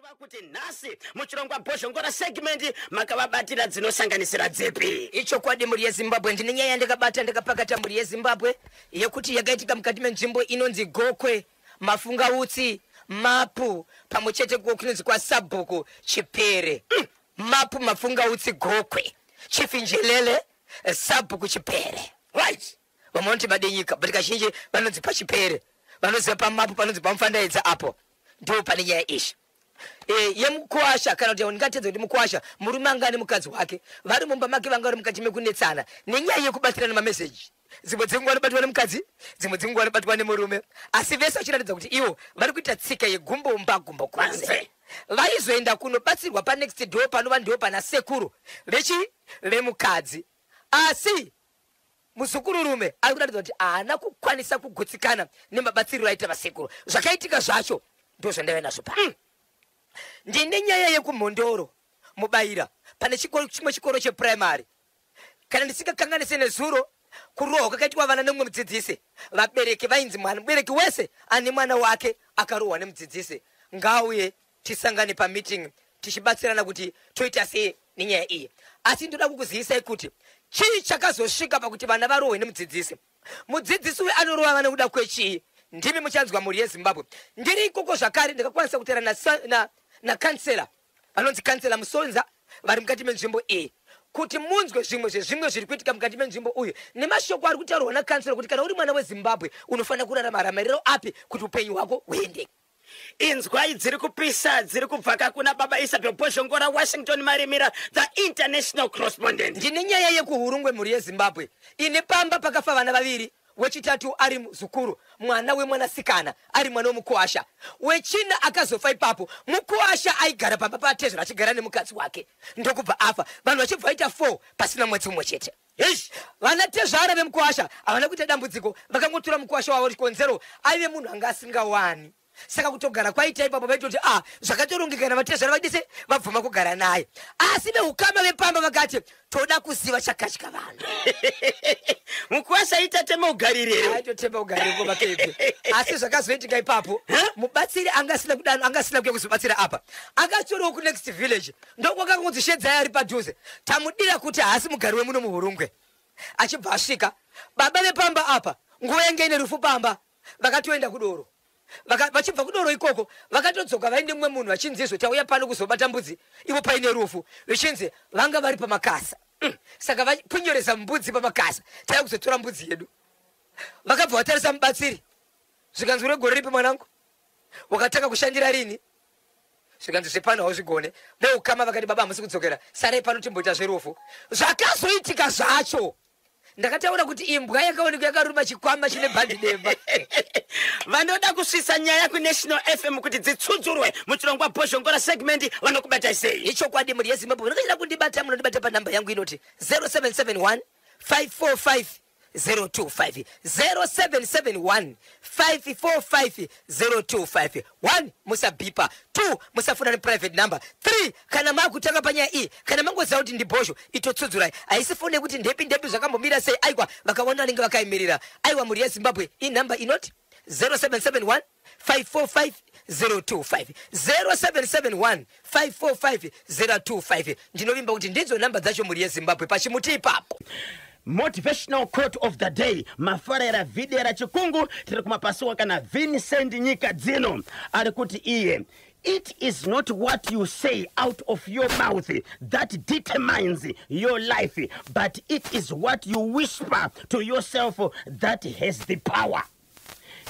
Kunzwa kuti nhasi muchirongwa Bhozhongora segment makavabatira dzinosanganisira dzipi? Ichokwadi, mhuri yeZimbabwe, ndine nyaya yandakabata ndakapakata, mhuri yeZimbabwe, yekuti yakaitika mukati menzvimbo inonzi Gokwe, Mafungautsi, Mapu, pamwe chete kunonzi kwaSabhuku Chipere. Mapu, Mafungautsi, Gokwe, Chifinjelele, Sabhuku Chipere. Vamwe vanoti Madenyika, but kazhinji vanonzi paChipere. Vanoziva paMapu panonzi paMufandaidza apo, ndo pane nyaya izvi yemukwasha, kana kuti ndingatedza kuti mukwasha, murume anga ane mukadzi wake, vari mumba make, vanga vari mukati mekunetsana nenyaya yekubatirana mameseji. Dzimwe dzenguva vanobatwa nemukadzi, dzimwe dzenguva vanobatwa nemurume, asi vese vachiratidza kuti ivo vari kuita tsika yegumbo mumba gumbo kwanze. Vaizoenda kunobatsirwa panext door, panova ndo pana sekuru vechi vemukadzi. Asi muzukururume ari kuratidza kuti haana kukwanisa kugutsikana nemabatsiriro aita vasekuru. Zvakaitika zvacho ndo zvandaiva nazvo pa. Ndine nyaya yekuMhondoro Mubayira, pane chikoro chimwe, chikoro chepuraimary. Kana ndisingakanganise, nezuro kurohwa kwakaitwa vana nemumwe mudzidzisi, vabereki vainzi mwana, mubereki wese ane mwana wake akarohwa nemudzidzisi ngauye tisangane pameeting, tichibatsirana kuti toita sei nenyaya iyi. Asi ndoda kukuzivisai kuti chii chakazosvika pakuti vana varohwe nemudzidzisi. Mudzidzisi uyu anorova vana kuda kwechii? Ndimi muchanzwa, mhuri yeZimbabwe. Ndiri ikoko zvakare ndakakwanisa kutaura nakansela vanonzi Kansela Musonza, vari mukati menzvimbo iyi, kuti munzwe zvimwe zvezvimwe zviri kuitika mukati menzvimbo uyu nemashoko ari kutaurwa nakansela, kuti kana uri mwana weZimbabwe unofanira kurarama ramariro api kuti upenyu hwako huendeke. Inzwai dziri kupisa dziri kubvaka kuna baba Isabel Bhozhongora, Washington Marimira, the international correspondent. Ndine nyaya yekuHurungwe, mhuri yeZimbabwe, ine pamba pakafa vana vaviri, wechitatu ari muzukuru, mwana wemwanasikana, ari mwana wemukuasha. Wechina akazofa ipapo. Mukuasha aigara pamba patezvera achigara nemukadzi wake, ndokubva afa, vanhu vachibva vaita 4 pasina mwedzi mumwe chete. Eish. Vana tezvara vemukuasha havana kuita dambudziko, vakangotora mukuasha wavo. Chikonzero, aive munhu anga asingawani, saka kutogara kwaita ipapo vaitoti a zakatorongekana. Vatezvara vadise vabvuma kugara naye, asi veukama vepamba vakati toda kuziva chakatya vanhu. Mukuwasha itatema ugaririro. Aitotemba kugariro makebve. Asi zvakazoitika ipapo, mubatsiri anga asina kudano, anga asina kuya kuzobatsira apa, akatorewo kunext village, ndokwakangonzi shedzai ari padhuze, tamudira kuti haasi mugari wemuno muHurungwe. Achibva asvika, baba vepamba apa, nguva yange ine rufu pamba, vakatoenda kudoro. Vachibva kudoro ikoko vakatodzoka vaine mumwe munhu, vachinzi izvo tauya pano kuzobata mbudzi, ivo paine rufu, vichinzi vanga vari pamakasa. Saka vapinyoresa mbudzi pamakasa, tauya kuzotora mbudzi yedu. Vakabva vatarisa mubatsiri, zvikanzi, "Ure gore ripi mwanangu? Wakatanga kushandira rini?" Zvikanzi, "Zvepano hauzvigone." Veukama vakati, "Baba, hamusi kudzokera, sarai pano timboita zverufu." Zvakazoitika zvacho, ndakataura kuti imbwa yakaonekwa yakaruma chikwama chine bhandi dema. Vanoda kusvitsa nyaya kuNational FM kuti dzitsudzurwe muchirongwa Bhozhongora segment vanokubatai sei? Ichokwadi, mhuri yeZimbabwe, munongachida kundibata, munondibata panhamba yangu inoti 0771 545 025, 0771 545 025. 1, musabhipa. 2, musafuna neprivate number. 3, kana makutanga panyaya iyi, kana mangoziva kuti ndibhozho, itotsudzurai. Haisi foni yekuti ndepi ndepi, zvakambomira sei. Aiwa, vakawanda vanenge vakaimirira. Aiwa, mhuri yeZimbabwe, inhamba inoti 0771 545 025, 0771 545 025. Ndinovimba kuti ndidzo nhamba dzacho, mhuri yeZimbabwe, pachimuti ipapo. Motivational quote of the day, Mafarera Videra Chikungu, tiri kumapasuwa kana Vincent Nyika Dzino, ari kuti iye, "It is not what you say out of your mouth that determines your life, but it is what you whisper to yourself that has the power."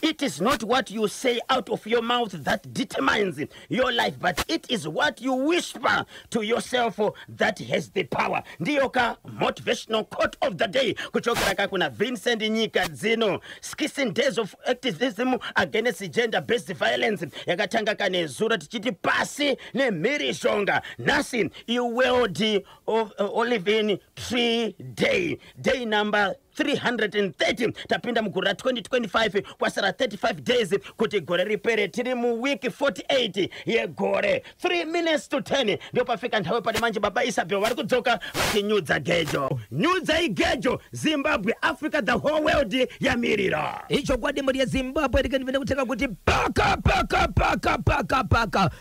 It is not what you say out of your mouth that determines your life, but it is what you whisper to yourself that has the power. Ndiyo ka motivational quote of the day kuchokera ka kuna Vincent Nyika Dzino. 16 days of activism against gender based violence yakatanga kane zuro, tichiti pasi nemhirizhonga. Nhasi iWorld of Olive Tree Day, day number 330. Tapinda mugore ra2025, kwasara 35 days kuti gore ripere. Tiri muweek 48 yegore. 3 minutes to 10 ndio pafika nthawi pano manje. Baba Isabel vari kudzoka vachinyudza gejo. Nyudzai gejo, Zimbabwe, Africa, the whole world yamirira. Ichokwadi, mhuri yeZimbabwe, rikandivene kutanga kuti paka paka paka paka paka.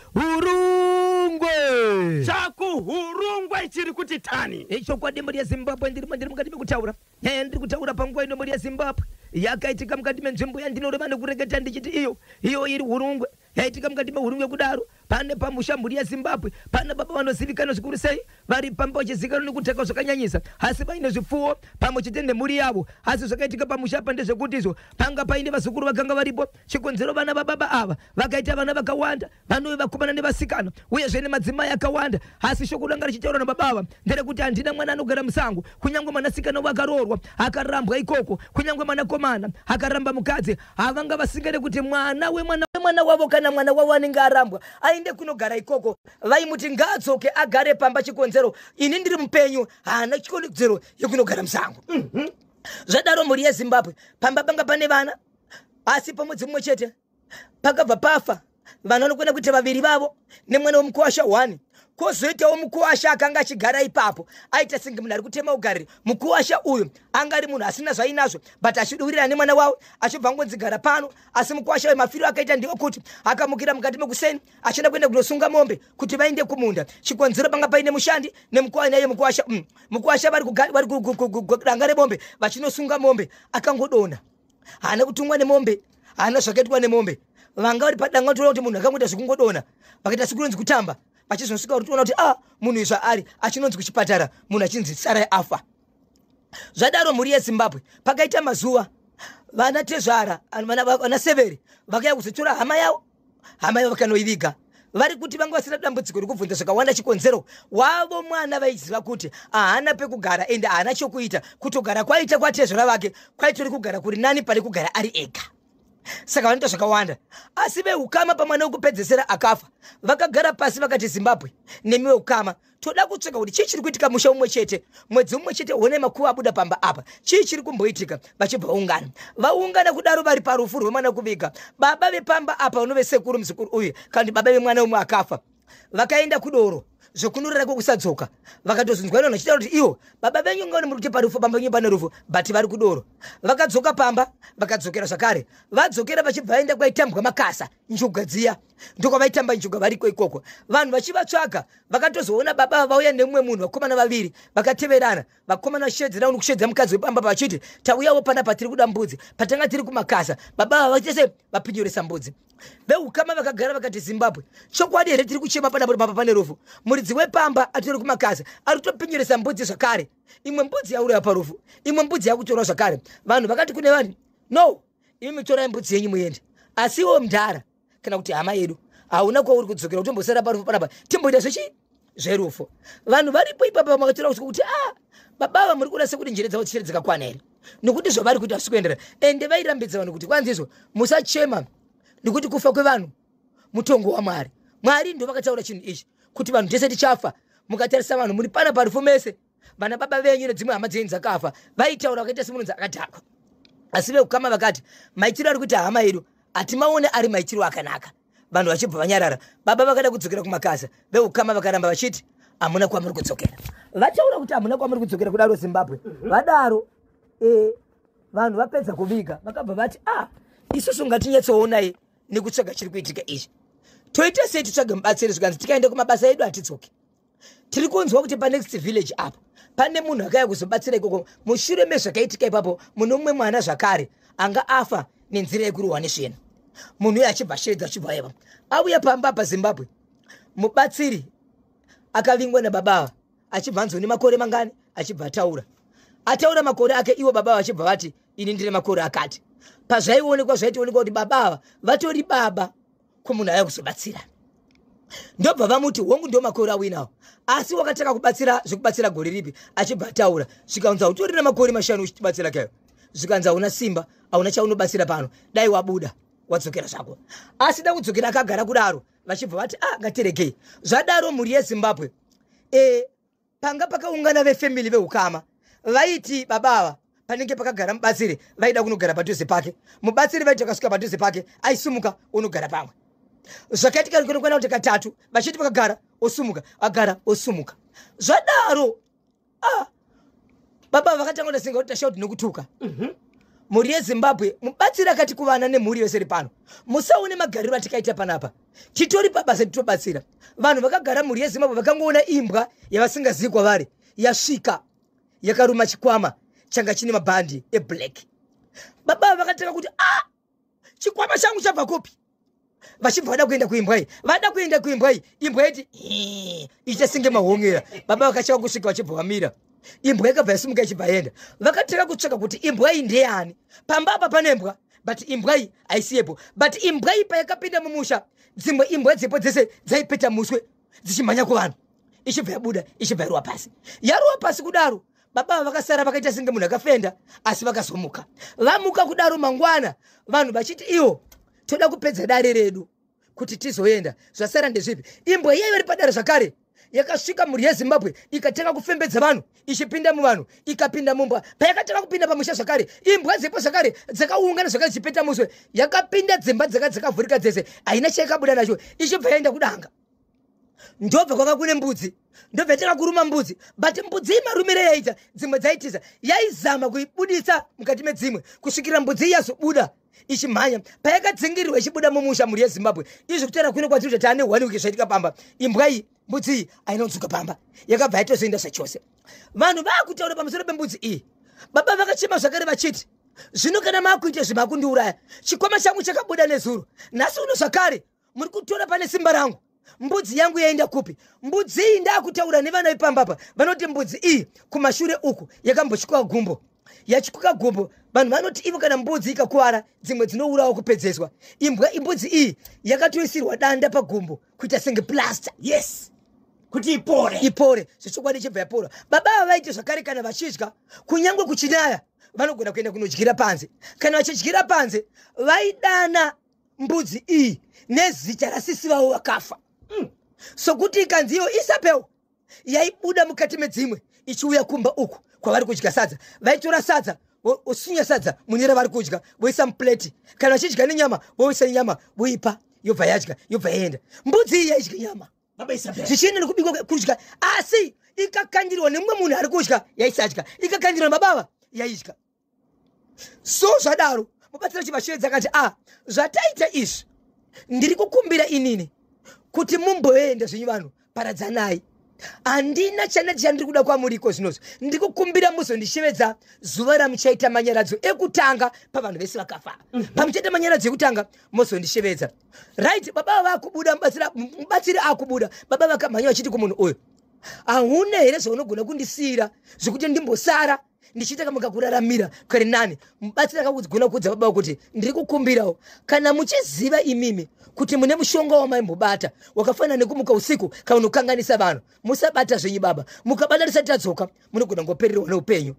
Chakuhurungwe chiri kuti tani. Ichokwadi mhuri yeZimbabwe, ndirimo ndiri mukati mekutaura nyaya yandiri kutaura panguva ino mhuri yeZimbabwe yakaitika mukati menzvimbo yandinoreva nekureketa ndichiti iyo iyo iri Hurungwe. Yaitika mukati meHurungwe kudaro pane pamusha mhuri yeZimbabwe pana baba vanozivikanwa zvikuru sei vari pamba vachizivikanwa nekutaka zvakanyanyisa asi vaine zvipfuwo pamwe chete nemhuri yavo. Asi zvakaitika pamusha apa ndezvekuti izvo panga paine vazukuru vakanga varipo. Chikonzero vana vababa ava vakaita vana vakawanda vanove vakomana nevasikana uyezve nemadzimai akawanda. Asi shoko ranga richitaurwa nababa ava nderekuti handina mwana anogara musango, kunyange mwanasikana wakaroorwa akarambwa ikoko, kunyange mwanakomana akaramba mukadzi, havanga vasingade kuti mwana wemwana wemwana wavo kana mwana wavo anenge arambwa aende kunogara ikoko. Vaimuti ngaadzoke agare pamba, chikonzero ini ndiri mupenyu, haana chikonzero yekunogara musango. Zvadaro mhuri yeZimbabwe, pamba panga pane vana asi pamwedzi mumwe chete pakabva pafa vana vanokwana kuita vaviri vavo nemwana wemukuwasha 1. Kwozoitawo mukuwasha akanga achigara ipapo aita senge munhu ari kutema ugariri. Mukuwasha uyu anga ari munhu asina zvainazvo but achiduvirira nemwana wavo achibva ngonzi gara pano. Asi mukuwasha uyu mafiro akaita ndewekuti akamukira mukati mekuseni achienda kuenda kunosunga mombe kuti vaende kumunda. Chikonzero panga paine mushandi nemukuwasha mukuwasha mukuwasha vari kudanga remombe vachinosunga mombe, akangodonha. Haana kutungwa nemombe, haana zvakaitwa nemombe. Vanga vari padanga toona kuti munhu akangoita zvekungodonha, vakaita sekunonzi kutamba, vachizosvika kuti toona kuti a munhu zvaari achinonzi kuchipatara, munhu achinzi sarai afa. Zvadaro mhuri yeZimbabwe, pakaita mazuva vana tezvara vana severi vakauya kuzotora hama yavo. Hama yavo vakanoiviga. Vari kuti vanga vasina dambudziko rekubvunza zvakawanda, chikonzero wavo mwana vaiziva kuti haana pekugara ende haana chokuita. Kutogara kwaita kwatezvara vake kwaitori kugara kuri nani pane kugara ari ega, saka vanoita zvakawanda. Asi veukama pamwana wekupedzesera akafa vakagara pasi vakati, Zimbabwe nemi veukama, toda kutsvaka kuti chii chiri kuitika musha umwe chete, mwedzi umwe chete, one makuva abuda pamba apa, chii chiri kumboitika? Vachibva vaungana. Vaungana kudaro vari parufu rwemwana kuviga baba vepamba apa vanove sekuru muzukuru uyu kana kuti baba vemwana umwe akafa, vakaenda kudoro zvekunorera kwokusadzoka. Vakatozonzwa vanhu vachitaura kuti ivo baba venyu ngaone muri kuti parufu pamba venyu pane rufu, but vari kudoro. Vakadzoka pamba, vakadzokera zvakare. Vadzokera vachibva vaenda kwaitambwa makasa, njuga dziya, ndokwavaitamba njuga variko ikoko. Vanhu vachivatsvaga vakatozoona baba vauya nemumwe munhu, vakomana vaviri vakateverana. Vakomana vachishedzera nokushedza mukadzi wepamba vachiti, tauyawo panapa tiri kuda mbudzi, patanga tiri kumakasa baba ava vachese vapinyoresa mbudzi. Veukama vakagara vakati, Zimbabwe, chokwadi here tiri kuchema panapa pamba pane rufu, muridzi wepamba atori kumakasa ari kutopinyoresa mbudzi zvakare? Imwe mbudzi yauraya parufu, imwe mbudzi yakutorwa zvakare. Vanhu vakati kune vanhu, no, imi mitorai mbudzi yenyu muende, asi iwo mudhara kana kuti hama yedu hauna kwauri kudzokera, kutombosara parufu panapa timboita zvechi zverufu. Vanhu varipo ipapa vakatora kusvika kuti a baba ava muri kuda sekuti njere dzavo dzichere dzakakwana here, nokuti zvavari kuita hazvisi kuenderana. Ende vairambidza vanhu kuti kwanzi izvo musachema nekuti kufa kwevanhu mutongo waMwari. Mwari ndo vakataura chinhu ichi kuti vanhu tese tichafa. Mukatarisa vanhu muri pana parufu mese vana baba venyu nedzimwe hama dzenyu dzakafa. Vaitaura vakaita semunonzi akadhakwa, asi veukama vakati maitiro ari kuita hama yedu hatimaone ari maitiro akanaka. Vanhu vachibva vanyarara. Baba vakada kudzokera kumakasa, veukama vakaramba vachiti hamuna kwamuri kudzokera. Vataura kuti hamuna kwamuri kudzokera kudaro, Zimbabwe, vadaro vanhu vapedza kuviga vakabva vati, a isusu ngatinyatsoonai nekutsvaga chiri kuitika izvi, toita sei titsvage mubatsiri? Zvikanzi tikaenda kumabasa edu hatidzoki. Tiri kunzwa kuti panext village apo pane munhu akauya kuzobatsira ikoko. Mushure mezvakaitika ipapo, mune mumwe mwana zvakare anga afa nenzira yekurohwa nesvena. Munhu uyo achibva ashevedza, achibva aiva auya pamba paZimbabwe. Mubatsiri akavingwa nababa ava achibva anzi une makore mangani, achibva ataura, ataura makore ake. Ivo baba vachibva vati ini ndine makore akati. Pazvaionekwa zvaitoonekwa kuti baba ava vatori baba kumunhu aya kuzobatsira. Ndobva vamuti, hongu, ndo makore auinawo, asi wakatanga kubatsira zvekubatsira gore ripi? Achibva ataura, zvikanzi hautori namakore 5 uchitibatsira kayo. Zvikanzi hauna simba, hauna chaunobatsira pano, dai wabuda wadzokera zvako. Asi da kudzokera akagara kudaro, vachibva vati a ngatiregei. Zvadaro mhuri yeZimbabwe, panga pakaungana vefamily veukama. Vaiti baba ava panenge pakagara mubatsiri vaida kunogara padhuze pake. Mubatsiri vaiti akasvika padhuze pake aisumuka unogara pamwe. Zvakaitika kunokwana kuti katatu, vachiti vakagara osumuka, agara osumuka. Zvadaro, ah, baba vakatanga kudasinga kuti tashauti nekutuka. Mhuri yeZimbabwe, mubatsiri akati kuvana nemhuri yose iri pano, musaone magariro atikaita panapa. Titori pabasa, titobatsira vanhu vakagara. Mhuri yeZimbabwe, vakangoona imbwa yavasingazivi kwavari yasvika yakaruma chikwama changa chine mabhandi eblack. Baba vakatanga kuti, "A, chikwama changu chabva kupi?" Vachibva vada kuenda kuimbwa iyi, vada kuenda kuimbwa iyi, imbwa iti iite senge mahongera. Baba vakachava kusvika vachibva vamira, imbwa ikabva yasimuka ichibva yaenda. Vakatanga kutsvaka kuti imbwa iyi ndeyani. Pamba apa pane mbwa, but imbwa iyi haisiyepo. But imbwa iyi payakapinda mumusha, dzimwe imbwa dzepo dzese dzaipeta muswe dzichimhanya kuvanhu, ichibva yabuda, ichibva yaruwa pasi. Yaruwa pasi kudaro, baba vakasara vakaita senge munhu akafenda, asi vakazomuka. Vamuka kudaro mangwana, vanhu vachiti iwo toda kupedza dare redu kuti tizoenda, zvasara ndezvipi? Imbwa iyeyo iri padare zvakare yakasvika, mhuri yeZimbabwe, ikatanga kufembedza vanhu, ichipinda muvanhu, ikapinda mumba. Payakatanga kupinda pamusha zvakare, imbwa dzepo zvakare dzakaungana zvakare dzichipeta muswe. Yakapinda dzimba dzaka dzakavhurika dzese, haina chayakabuda nacho, ichibva yaenda kudanga. Ndobva kwanga kune mbudzi, ndobva yatanga kuruma mbudzi. But mbudzi iyi marumire yaita, dzimwe dzaitiza, yaizama kuibudisa mukati medzimwe kusvikira mbudzi iyi yazobuda ichimhanya. Payakadzingirirwa ichibuda mumusha, mhuri yeZimbabwe, izvi kutaura kune kwatiri kuti taane one week zvaitika pamba, imbwa iyi, mbudzi iyi haina kudzoka pamba, yakabva yatozoenda zvachose. Vanhu vaakutaura pamusoro pembudzi iyi. Baba vakachema zvakare vachiti, "Zvino kana maakuita izvi, maakundiuraya. Chikwama changu chakabuda nezuro, nhasi uno zvakare muri kutora pane simba rangu. Mbudzi yangu yaenda kupi? Mbudzi iyi?" Ndaakutaura nevana vepambapa, vanoti mbudzi iyi kumashure uku yakambotyuka gumbo. Yatyuka gumbo, vanhu vanoti ivo kana mbudzi ikakuvara, dzimwe dzinourawa kupedzeswa. Imbwa, imbudzi iyi yakatoisirwa danda pagumbo kuita senge plaster. Yes, kuti ipore. Ipore zvechokwadi, chibva yapora. Baba ava vaiti zvakare kana vachidya, kunyange kuchinaya, vanogona kuenda kunodyira panze. Kana vachidyira panze, vaidana mbudzi iyi nezita rasisi vavo vakafa. Sokuti ikanzi iyo Isabel, yaibuda mukati medzimwe ichiuya kumba uku kwavari kudya sadza. Vaitora sadza, vosunya sadza mune ravari kudya, voisa mupleti. Kana vachidya nenyama, voisa nyama, voipa, yobva yadya, yobva yaenda. Mbudzi iyi yaidya nyama. Baba Isabel. Zvichienda nekubikwa kudya, asi ikakandirwa nemumwe munhu ari kudya, yaisadya. Ikakandirwa nababava, yaidya. So zvadaro, mubatsira chivashiredza akati, "A, zvataita izvi, ndiri kukumbira inini kuti mumboenda zvenyu, vanhu paradzanai. Handina chana chandiri kuda kwamuriko zvinozvo. Ndiri kukumbira muzondishevedza zuva ramuchaita manyaradzo ekutanga pavanhu vese vakafa. Pamuchaita manyaradzo ekutanga, mozondishevedza." Right, baba vakubuda, mubatsiri akubuda, baba vakamhanya vachiti kumunhu uyu, "Hauna here zvaunogona kundisiyira zvekuti ndimbosara ndichiita kamuka kuraramira kari nani?" Mubatsiri akagona kuudza baba kuti, "Ndiri kukumbirawo, kana muchiziva imimi kuti mune mushonga wamaimbobata wakafanana nekumuka usiku kana unokanganisa vanhu, musabata zvenyu baba. Mukabata tisati tadzoka, munogona ngopererwa neupenyu."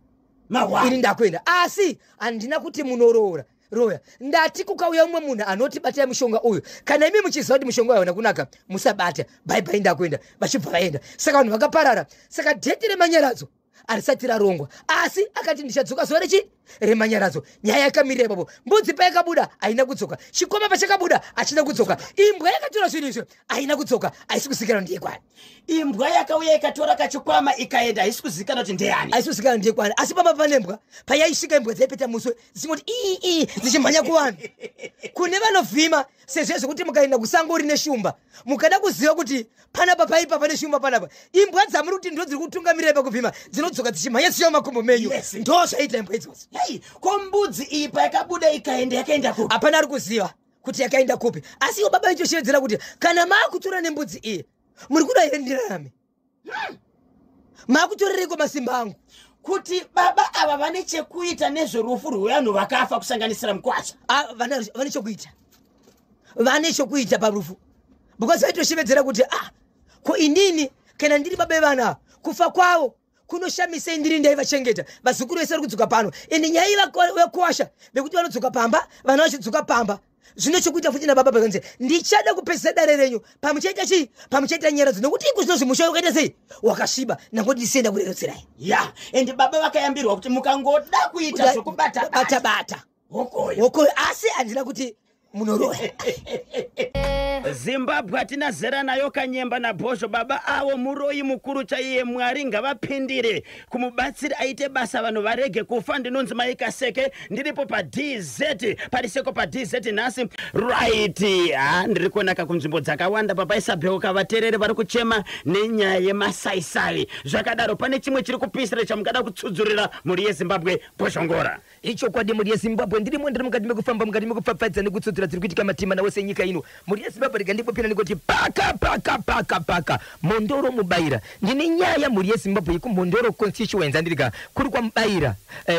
Mahwani. Ini ndakuenda, asi handina kuti munoroora roya. Ndati kukauya umwe munhu anoti batai mushonga uyu, kana imi muchiziva kuti mushonga uyu hauna kunaka, musabata. Bye bye, ndakuenda. Vachibva vaenda. Saka vanhu vakaparara. Saka date remanyaradzo harisati rarongwa, asi akati, "Ndichadzoka zuva rechi remanyaradzo." Nyaya yakamirira ipapo. Mbudzi payakabuda haina kudzoka, chikwama pachakabuda hachina kudzoka, imbwa yakatora zvinhu izvo haina kudzoka. Haisi kuzikanwa ndiyekwani. Imbwa yakauya ikatora kachikwama ikaenda, haisi kuzikanwa kuti ndeyani. Haisi kuzikanwa ndiyekwani, asi pamba pane mbwa. Payaisvika, imbwa dzaipeta muswe dzichingoti ii ii, dzichimhanya kuvanhu kune vanovhima. Sezvo zvekuti mukaenda kusango rine shumba, mukada kuziva kuti panapa paipa pane shumba panapa, imbwa dzamuri kuti ndo dziri kutungamirira pakuvhima dzinodzoka dzichimhanya dzichiva makumbo menyu. Ndo zvaita imbwa idzodzo. Hei, ko mbudzi iyi payakabuda ikaenda, yakaenda kupi? Hapana ari kuziva kuti yakaenda kupi, asi iwo baba vaitoshevedzera kuti, "Kana maakutora nembudzi iyi, muri kuda here ndirarame? Maakutorereiko masimba angu?" Kuti baba ava vane chekuita nezverufu rwevanhu vakafa, kusanganisira mukwasha? Ah, vane chokuita, vane chokuita parufu, because vaitoshevedzera kuti, "Ah, ko inini kana ndiri baba vevana ava, kufa kwavo kunoshamisei? Ndiri ndaivachengeta. Vazukuru vese vari kudzoka pano, ende nyaya yevakwasha vekuti vanodzoka pamba, vana vachidzoka pamba, zvino chokuita futi nababa." Pakanzi, "Ndichada kupedzisa dare renyu pamuchaita chii? Pamuchaita nyaradzo, nokuti iko zvino zvimusha wakaita sei, wakasviba. Nangoti ndisienda kurerutsirai." Ya, ende baba vakayambirwa kuti mukangoda kuita zvokubata bata bata, hokoyo. Hokoyo. Asi handina kuti munoroya. Zimbabwe hatina zera nayo. Kanyemba naBhozho, baba avo muroyi mukuru chaiye. Mwari ngavapindire kumubatsira aite basa, vanhu varege kufa. Ndinonzi Maikaseke, ndiripo paDZ, pariseko paDZ nhasi. Right, ha, ndiri kuonaka kunzvimbo dzakawanda. Papa Isabel, vateereri vari kuchema nenyaya yemasaisai. Zvakadaro, pane chimwe chiri kupisira chamungada kutsudzurira mhuri yeZimbabwe, Bhozhongora? Ichokwadi, mhuri yeZimbabwe, ndirimo, ndiri mukati mekufamba, mukati mekupfapfaidza nekutsudzura dziri kuitika matima nawose enyika ino. Mhuri yeZimbabwe, rega ndipopinda ndikoti paka paka paka paka Mhondoro Mubayira. Ndine nyaya, mhuri yeZimbabwe, yekuMhondoro constituency, andirika kuri kwaMubayira,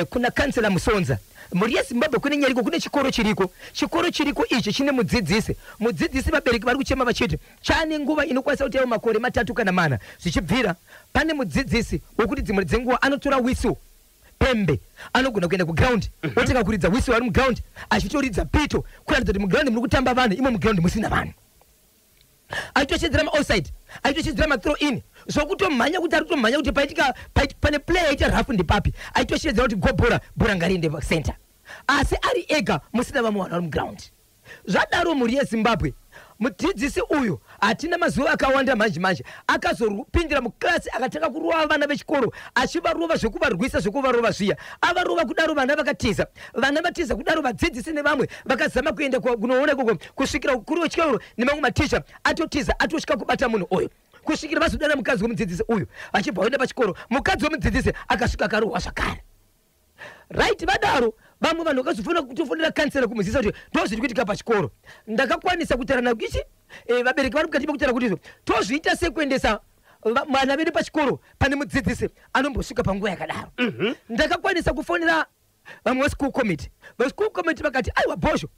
kuna kansela Musonza. Mhuri yeZimbabwe, kune nyaya iriko. Kune chikoro chiriko. Chikoro chiriko ichi chine mudzidzisi. Mudzidzisi, vabereki vari kuchema vachiti chane nguva inokwanisa kuti aiwo makore 3 kana 4 zvichibvira. Pane mudzidzisi wekuti dzimwe dzenguva anotora whistle, pembe, anogona kuenda kuground, otanga kuridza whistle ari muground, achitoridza pito kuratidza kuti muground muri kutamba vanhu, imo muground musina vanhu, achitoshedzera maoffside, achitoshedzera mathrow in, zvokutomhanya kuti ari kutomhanya kuti paitika pane player yaita rough ndipapi, achitoshedzera kuti go, bhora, bhora ngariende center, asi ari ega, musina vamwe vanhu vari muground. Zvadaro, mhuri yeZimbabwe, mudzidzisi uyu hatina mazuva akawanda manje manje akazopindira muklasi, akatanga kurova vana vechikoro, achivarova zvekuvarwisa, zvekuvarova zviya. Avarova kudaro, vana vakatiza. Vana vatiza kudaro, vadzidzisi nevamwe vakazama kuenda kunoona ikoko, kusvikira kuri wechikoro nemamwe maticha atotiza, atosvika kubata munhu uyu, kusvikira vazodana mukadzi wemudzidzisi uyu, vachibva vaenda pachikoro. Mukadzi wemudzidzisi akasvika, akarohwa zvakare. Right, vadaro, vamwe vanhu vakazofanira kutofonera kansela kumuzivisa kuti ndo zviri kuitika pachikoro. Ndakakwanisa kutaura nako ichi, vabereki vari mukati mekutaura kuti izvo tozviita sekuendesa vana vedu pachikoro pane mudzidzisi anombosvika panguva yakadaro. Ndakakwanisa kufonera vamwe veschool committee. Veschool committee vakati, "Aiwa Bhozho,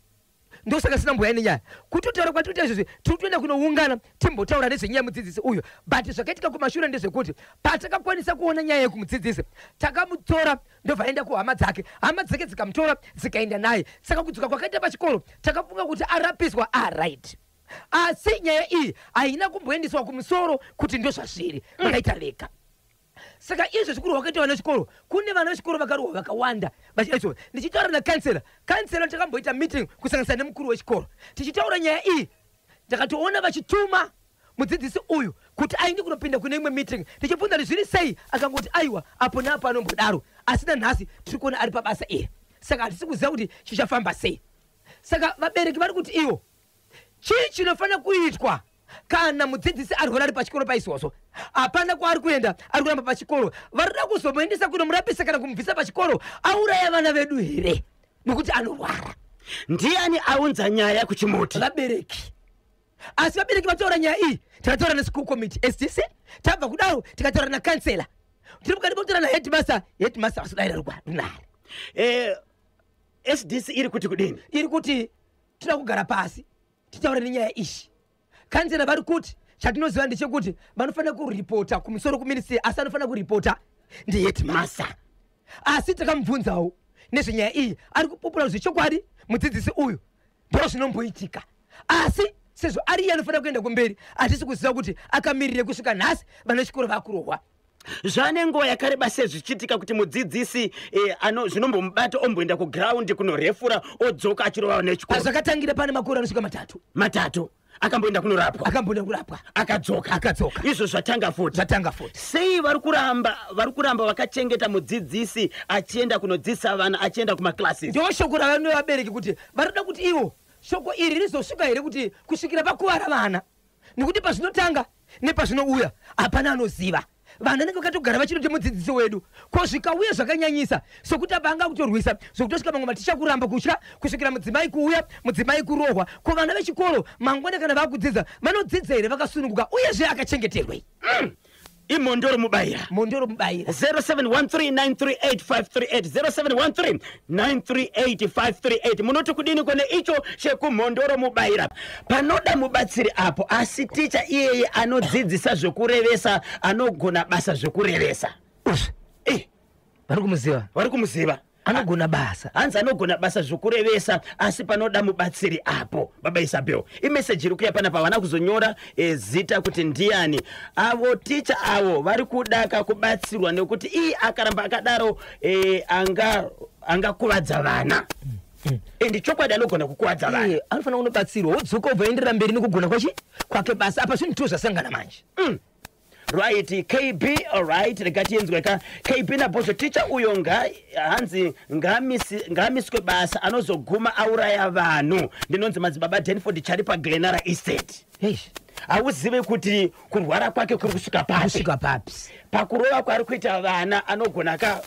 ndosaka sina mbuya nenyaya kutotaura kwatikuita izvozvi. Tiri kutoenda kunoungana timbotaura nezvenyaya yemudzidzisi uyu." But zvakaitika kumashure ndezvekuti patakakwanisa kuona nyaya yekumudzidzisi, takamutora, ndobva aenda kuhama dzake. Hama dzake dzikamutora, dzikaenda naye. Saka kudzoka kwakaita pachikoro, takafunga kuti arapiswa, aright, asi nyaya iyi haina kumboendeswa kumusoro kuti ndozvazviri. Vakaita vega. Saka izvo zvikuru wakaita vana vechikoro, kune vana vechikoro vakarohwa vakawanda vachidaizvo. Ndichitaura nakansela, kansela, takamboita meeting kusanganisa nemukuru wechikoro tichitaura nyaya iyi. Ndakatoona vachituma mudzidzisi uyu kuti aende kunopinda kune imwe meeting. Tichibvunza kuti zviri sei, akangoti aiwa, apo neapo anombodaro, asi nanhasi tiri kuona ari pabasa iri. Saka hatisi kuziva kuti chichafamba sei. Saka vabereki vari kuti ivo, chii chinofanira kuitwa kana mudzidzisi arwara ari pachikoro paizvozvo? Hapana kwaari kuenda, ari kuramba pachikoro. Varida kuzomuendesa kunomurapisa kana kumubvisa pachikoro auraya vana vedu here nekuti anorwara? Ndiani aunza nyaya kuchimuti? Vabereki. Asi vabereki vataura nyaya iyi, takataura neschool committee, SDC. Tabva kudaro, tikataura nakansela. Tiri mukati mekutaura naheadmaster. Headmaster vasodayira runhare. SDC iri kuti kudini? Iri kuti toda kugara pasi titaure nenyaya iyi. Kansela vari kuti chatinoziva ndechekuti vanofanira kuripota kumusoro kuministry, asi anofanira kuripota ndiheadmaster. Asi takamubvunzawo nezvenyaya iyi, ari kupupura zvechokwadi mudzidzisi uyu ndo zvinomboitika, asi sezvo ari iye anofanira kuenda kumberi, hatisi kuziva kuti akamirire. Kusvika nhasi vana vechikoro vakurohwa. Zvane nguva yakareba sezvichiitika kuti mudzidzisi zvinombomubata, omboenda kugraundi kunorefura, odzoka achirova vana vechikoro? Pazvakatangira pane makore anosvika 3. 3. Akamboenda kunorapwa? Akamboenda kurapwa. Akadzoka? Akadzoka. Izvo zvatanga futi? Zvatanga futi. Sei vari kuramba vakachengeta mudzidzisi achienda kunodzidzisa vana, achienda kumaclasses? Ndo shoko ravano vabereki kuti varikuda kuti ivo shoko iri rizosvika here, kuti kusvikira pakuvara vana, nekuti pazvinotanga nepazvinouya hapana anoziva. Vanhu vanenge vakatogara vachitoti mudzidzisi wedu. Ko zvikauya zvakanyanyisa, sokuti apa anga kutorwisa zvokutosvika mamwe maticha kuramba kutya, kusvikira mudzimai kuuya, mudzimai kurohwa, ko vana vechikoro mangwana kana vakudzidza vanodzidza here vakasununguka? Uyezve akachengeterwei? Imhondoro Mubayira. Mhondoro Mubayira. 0713938538, 0713938538. Munoti kudini kone icho chekuMhondoro Mubayira? Panoda mubatsiri apo, asi ticha iyeye anodzidzisa zvekurevesa, anogona basa zvekurevesa. Uzvi vari kumuziva? Vari kumuziva. Anogona basa. Hanzi anogona basa zvokurevesa, asi panoda mubatsiri apo. Baba Isabel, imeseji iri kuya panapa, havana kuzonyora zita kuti ndiani. Avo ticha avo vari kudaka kubatsirwa nekuti iye akaramba akadaro angakuvadza vana. And chokwadi anogona kukuwadza vanhu. Anofanira kunobatsirwa, wodzoka, ubva enderera mberi nekugona kwachi kwake basa. Apa zvinhu two zvasangana manje. Right, KB, alright, rega tienzweka KB naBhozho. Ticha uyo nga hanzi ngaamiswe basa, anozoguma auraya vanhu. Ndinonzi Madzibaba Denford Chari paGlenara Estate. Eish. Hauzive kuti kurwara kwake kuri kusvika papi. Kusvika papi. Pakurova kwaari kuita vana, anogona ka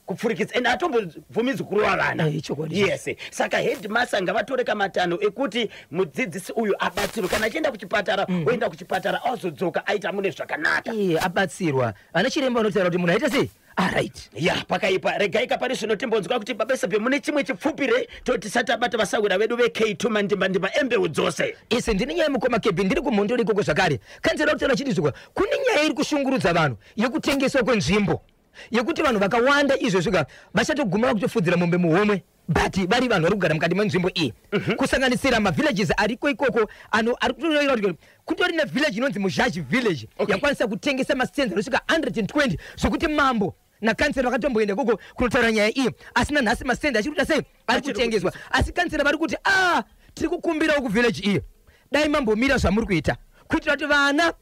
kupfurikidza, and atombobvumidzwi kurova vana. Ichokwadi. Yes, saka headmaster ngavatore kamatanho ekuti mudzidzisi uyu abatsirwe. Kana achienda kuchipatara, oenda kuchipatara, azodzoka aita mune zvakanaka. Iye abatsirwa. Ana chiremba vanotaura kuti munhu aita sei, alright. Ya, pakaipa. Regai kapari zvino timbonzwa kuti babesepe mune chimwe chipfupire, toti tabata vasawira vedu veK2, mandimbandimba embeu dzose. Ise ndine nyaya, mukoma Kebhi. Ndiri kumhondoro ikoko zvakare. Kanzera kutaura chiti zvikwa kune nyaya iri kushungurudza vanhu yekutengeswa kwenzvimbo, yekuti vanhu vakawanda izvozvika vachatoguma vakutofudzira mombe muhomwe, but vari vanhu vari kugara mukati menzvimbo iyi, kusanganisira mavillages ariko ikoko ari kutoreera kuti kutori nevillage inonzi Muzhazhi Village, yakwanisa kutengesa mastands anosvika 120, zvokuti mambo nakansera vakatomboenda ikoko kunotaura nyaya iyi, asi nanhasi mastands achiri kuita sei? Ari Achiri kutengeswa. Asi kansera vari kuti a tiri kukumbirawo kuvillage iyi, dai mambomira zvamuri kuita, kuitira kuti vana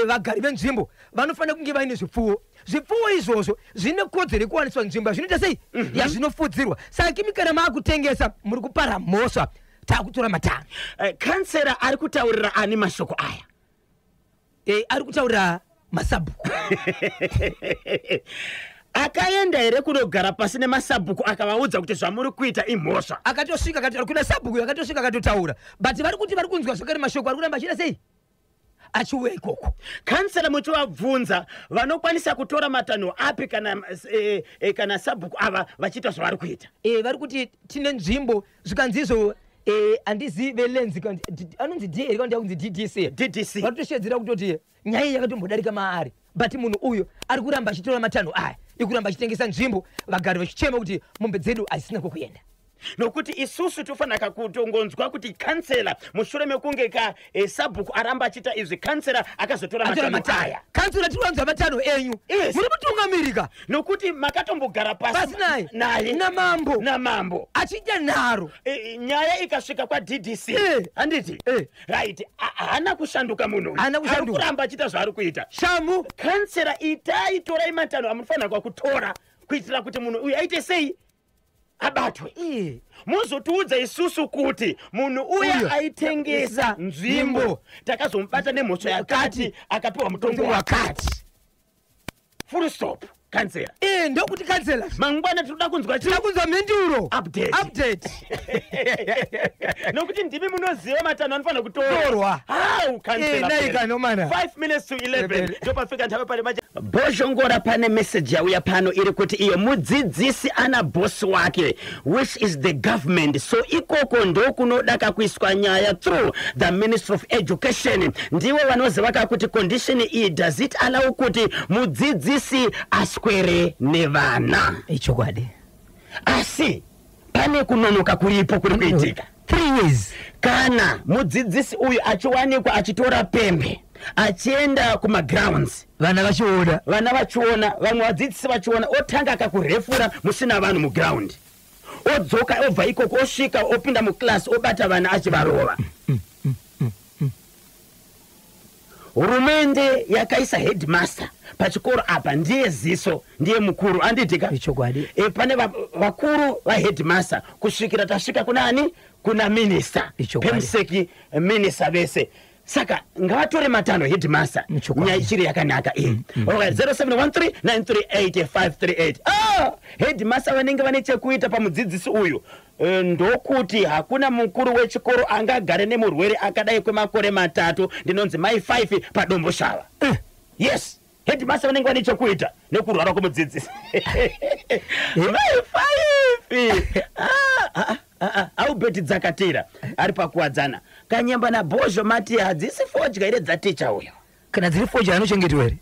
vagari venzvimbo vanofanira kunge vaine zvipfuwo. Zvipfuwo izvozvo zvine kodzero yekuwaniswa nzvimbo yazvinoita sei, yazvinofudzirwa. Saka kimi kana maakutengesa, muri kupara mhosva, taakutora matanho. Kansera ari kutaurira ani mashoko aya? Ari kutaurira masabhuku. Akaenda here kunogara pasi nemasabhuku akavaudza kuti zvamuri kuita imhosva? Akatosvika akataura kuna sabhuku, akatosvika akatotaura, but vari kuti vari kunzwa zvakare mashoko ari kuramba achiita sei, achiuya ikoko. Kansera muchivabvunza, vanokwanisa kutora matanho api kana, kana sabhuku ava vachiita zvavari kuita? Vari kuti tine nzvimbo, zvikanzi izvo handizive lenzi anonzi D here, kana kunzi DDC. DDC. Vari kutoshedzera kutoti nyaya iyi yakatombodarika maari, but munhu uyu ari kuramba achitora matanho aya ekuramba achitengesa nzvimbo, vagari vachichema kuti mombe dzedu hadzisina kwokuenda. Nokuti isusu tofanira kutongonzwa kuti kansela, mushure mekunge ka sabhuku aramba achiita izvi, kansela akazotora atora matanho matanho aya. Kansela, tiri kuvanzwa matanho enyu. Muri mutungamirika. Nokuti makatombogara pasi pasi naye naye namambo namambo achiita nharo. Nyaya ikasvika kwaDDC, handiti? Right, haana kushanduka munhu uyu. Haana Ari kushanduka. kuramba achiita zvaari kuita. Shamu. Kansera, itai, torai matanho amunofanira kutora kuitira kuti munhu uyu aite sei, abatwe. Muzotiudza isusu kuti munhu uya Uyo. aitengesa nzvimbo Nzvimbo. takazomubata nemhosva yakati, akapiwa mutongo wakati. Wakati. Full stop, kansera. Ndokuti kansela mangwana tinoda kunzwa tinoda kunzwa mhinduro. Update. Update. Nokuti ndimi munoziva matanho anofanira kutorwa. Torwa. How, kansela? Nai kanomana. 5 minutes to 11. 11. Ndopafika ntava pane macha Bhozhongora. Pane meseji yauya pano iri kuti iyo mudzidzisi ana bosi wake, which is the government, so ikoko ndokunoda kakuiswa nyaya through the Ministry of Education. Ndivo vanoziva kakuti condition iyi, does it allow kuti mudzidzisi aswere nevana? Ichokwadi. Asi pane kunonoka kuripo kuri kuitika. 3 years. Kana mudzidzisi uyu achiwanikwa achitora pembe achienda kumagrounds, vana vachiona, vana vachiona, vamwe vadzidzisi vachiona, otanga akakurefura musina vanhu muground, odzoka, obva ikoko, osvika, opinda muklasi, obata vana achivarova. Hurumende yakaisa headmaster pachikoro apa, ndiye ziso, ndiye mukuru, anditika? Ichokwadi. Pane vakuru vaheadmaster kusvikira tasvika kuna ani, kuna minista. Ichokwadi. Perm sec minista vese. Saka ngavatore matanho headmaster. Ichokwadi. Nyaya ichiri yakanaka iyi. Alright, 0713 938 538. Ah, headmaster vanenge vane chekuita pamudzidzisi uyu. Ndokuti hakuna mukuru wechikoro angagare nemurwere akadai kwemakore 3. Ndinonzi Mai 5 paDomboshava. Yes, headmaster vanenge vane chekuita nekurwara kwemudzidzisi. Mai 5. Ah, ah, ah, Albert Dzakatira ari paKuwadzana. Kanyemba naBhozho, mati hadzisi fodya here dzaticha uyo? Kana dziri fodya, anochengetwa here?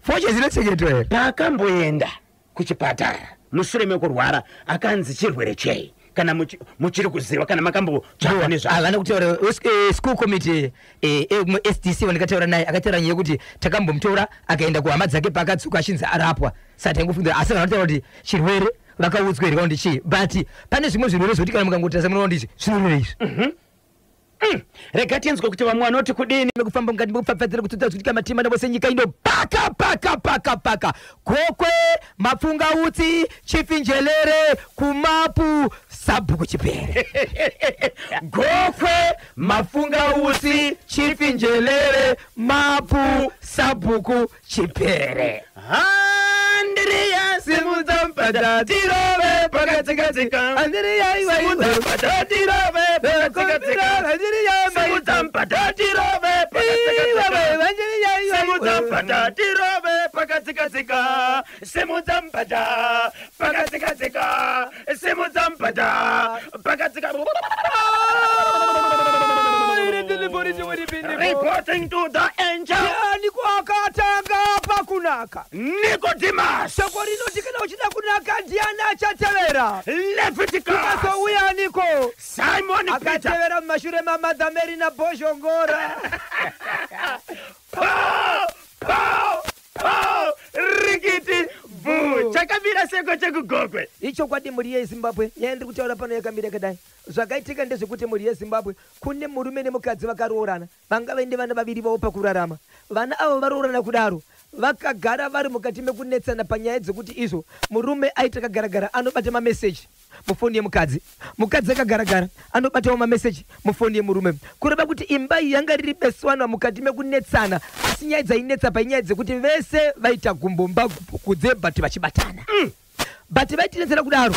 Fodya dzinochengetwa here? Paakamboenda kuchipatara mushure mekurwara, akanzi chirwere chei, kana muchiri kuziva, kana makambotsvaka nezvazvo? Havana kutaura. School committee, SDC vandikataura naye, akataura nyaya yekuti takambomutora akaenda kuhama dzake, paakadzoka achinzi arapwa. Saka taingofungira, asi vanotaura kuti chirwere Vakaudzwa here kaundi chii, but pane zvimwe zvirwere zvokuti kana mukangotarisa munoona kuti izvi zvinorwere izvi. Rega tinzwe kuti vamwe vanoti kudini. Mekufamba mukati mekupfapfadzira kutsotsa zvikutika matima navose nyika ino paka paka paka paka. Gokwe, Mapfungautsi, Chief Njelere, kuMapu, Sabhuku Chipere. Gokwe, Mapfungautsi, Chief Njelere, Mapu, Sabhuku Chipere. Handiriya. Simudza mupata tirove Pakatsika-tsika. Andiriya iwa Simudza iwe. mupata tirove pakatsika-tsika. Andiriya Simudza mupata tirove pakatsika-tsika. Simudza mupata tirove pakatsika-tsika. Simudza mupata pakatsika-tsika. Simudza mupata pakatsika. Reporting to the angel. Ndianiko akatanga pakunaka? Nicodemus. Shoko rinoti kana uchida kunaka, ndiani achatevera? Leviticus. Azouya aniko? Simon Peter. Akatevera mumashure maMother Mary naBhozhongora. Pa, pa, pa, rikiti bhu. Chakamira seko chekuGokwe. Ichokwadi, mhuri yeZimbabwe, nyaya ndiri kutaura pano yakamira yakadai. Zvakaitika ndezvekuti, mhuri yeZimbabwe, kune murume nemukadzi vakaroorana, vanga vaine vana vaviri vavo pakurarama. Vana avo varoorana kudaro, vakagara vari mukati mekunetsana panyaya dzekuti izvo murume aiti akagaragara anobata mameseji mufoni yemukadzi, mukadzi akagaragara anobatawo mameseji mufoni yemurume. Kureva kuti imba iyi yanga riri beswana mukati mekunetsana, asi nyaya dzainetsa painyaya dzekuti vese vaita gumbomba kudze, but vachibatana, but vaitinetsera kudaro.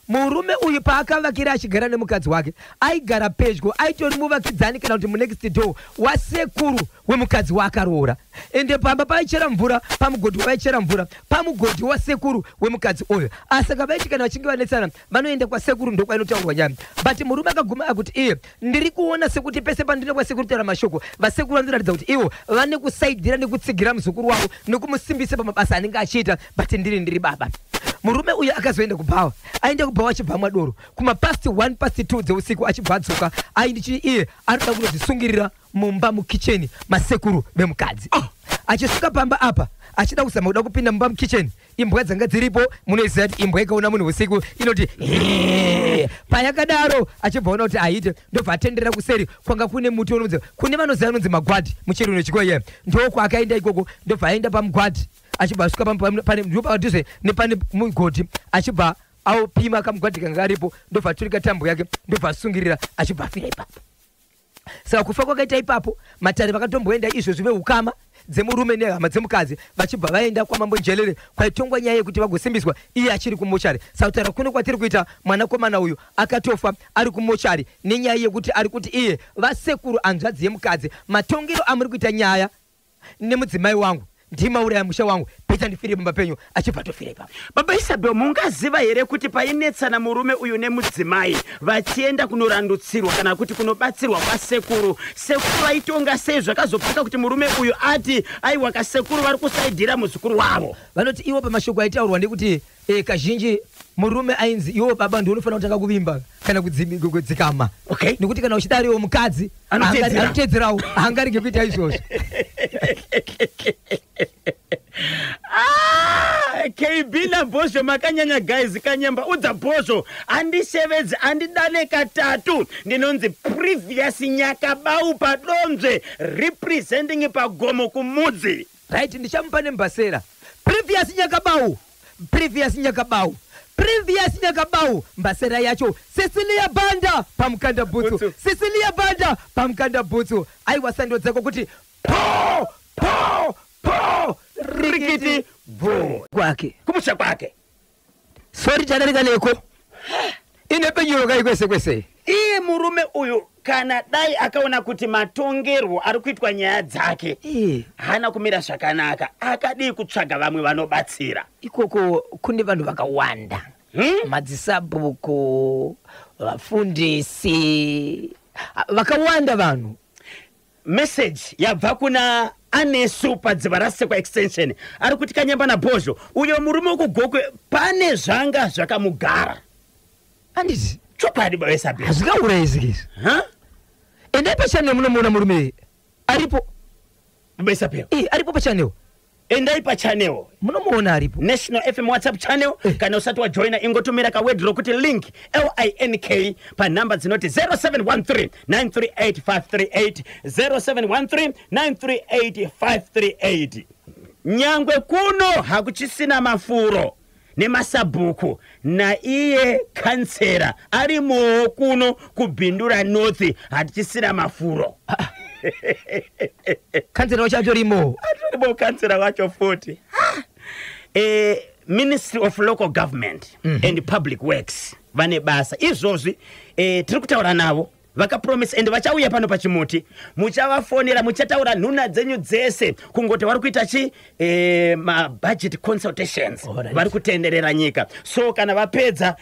Murume uyu paakavakira achigara nemukadzi wake, aigara pedyo, aitori muvakidzani kana kuti munext door wasekuru wemukadzi waakaroora. Ende pamba paichera mvura, pamugodhi wavaichera mvura, pamugodhi wasekuru wemukadzi uyu. Asaka vaiti kana vachinge vanetsana, vanoenda kwasekuru, ndokwainotaurwa nyaya. But murume akaguma akuti iye, ndiri kuona sekuti pese pandinoenda kwasekuru kutaura mashoko, vasekuru vanoratidza kuti ivo vane kusaidhira nekutsigira muzukuru wavo nekumusimbisa pamabasa anenge achiita, but ndiri baba. Murume uyu akazoenda kubhawa. Aenda kubhawa achibva amwa doro kumapast 1 past 2 dzeusiku. Achibva adzoka, aindichi iye anoda kunozvisungirira mumba mukicheni masekuru vemukadzi. Achisvika pamba apa, achida kuzama kuda kupinda mumba mukicheni, imbwa dzanga dziripo. Munoziva kuti imbwa ikaona munhu usiku inoti "Hee." Payakadaro, achibva ona kuti aite, ndobva atenderera kuseri kwanga kune muti unonzi, kune vanoziva, unonzi magwadhi, muchero unodyiwa iye. Ndokwaakaenda ikoko, ndobva aenda pamugwadhi. Achibva asvika ndo padhuze nepane mugodhi, achibva aupima kamugwadhi kanga karipo, ndobva aturika tambo yake, ndobva asungirira, achibva afira ipapo. Saka kufa kwakaita ipapo, matare vakatomboenda izvozvi veukama dzemurume nehama dzemukadzi, vachibva vaenda kwaMambo Njelere kwaitongwa nyaya yekuti vagosimbiswa, iye achiri kumochari. Saka kutaura kuno kwatiri kuita, mwanakomana uyu akatofa ari kumochari nenyaya yekuti ari kuti iye, vasekuru hanzvadzi yemukadzi, matongero amuri kuita nyaya nemudzimai wangu, ndimauraya musha wangu, peta ndifire pamba penyu. Achibva atofira ipapo. Baba Isabel, mungaziva here kuti painetsana murume uyu nemudzimai vachienda kunorandutsirwa kana kuti kunobatsirwa kwasekuru, sekuru vaitonga sei zvakazopfuka kuti murume uyu ati aiwa, kasekuru vari kusaidhira muzukuru wavo? Vanoti iwo pamashoko aitaurwa ndekuti kazhinji murume ainzi, iwo baba ndiwo unofanira kutanga kuvimba kana kudzikama. Nekuti kana uchidariwo mukadzi Anotedzera. Anotedzerawo, haangarege kuita izvozvo. Ah, KB naBhozho makanyanya guys. Kanyamba, udza Bhozho andishevedze, andidane katatu. Ndinonzi Previous Nyakabau padonzve, representing pagomo kumudzi. Right, ndichamupa nembasera. Previous Nyakabau, Previous Nyakabau, Previous Nyakabau. Mbasera yacho, Cecilia Banda pamukanda bhutsu. Bhutsu. Cecilia Banda pamukanda bhutsu. Aiwa, sando dzako kuti po po po. Rikiti bvu. Kwake. Kumusha kwake. Sori, tadarika neko ine penyuro kai kwese kwese. Iye murume uyu, kana dai akaona kuti matongerwo ari kuitwa nyaya dzake haana kumira zvakanaka, akadii kutsvaga vamwe vanobatsira? Ikoko kune vanhu vakawanda. Madzisabhuku, vafundisi, vakawanda vanhu. Message yabva kuna Anesu padziva rasekwa extension. Ari kuti, Kanyamba naBhozho, uyo murume wekuGokwe pane zvanga zvakamugara. Anditi? Chokwadi, baba Isabel. Hazvingaurayisi izvi. Endai pachannel, munomuona murume aripo. Baba Isabel. Aripo pachannel. Endai pachannel. Munomuona aripo. National FM WhatsApp channel. Kana usati wajoina, ingotumira kaword rokuti link, LINK, panhamba dzinoti 0713 938 538, 0713 938 538. Nyangwe kuno hakuchisina mafuro nemasabhuku, naiye kansera arimowo. Kuno kuBindura North hatichisina mafuro. Kansera wacho atorimo? Atorimo kansera wacho futi. Ministry of Local Government and Public Works vane basa izvozvi. Tiri kutaura navo, vakapromisa ende vachauya pano pachimuti. Muchavafonera, muchataura nhuna dzenyu dzese. Kungoti vari kuita chi mabudget consultations. Vari kutenderera nyika, so kana vapedza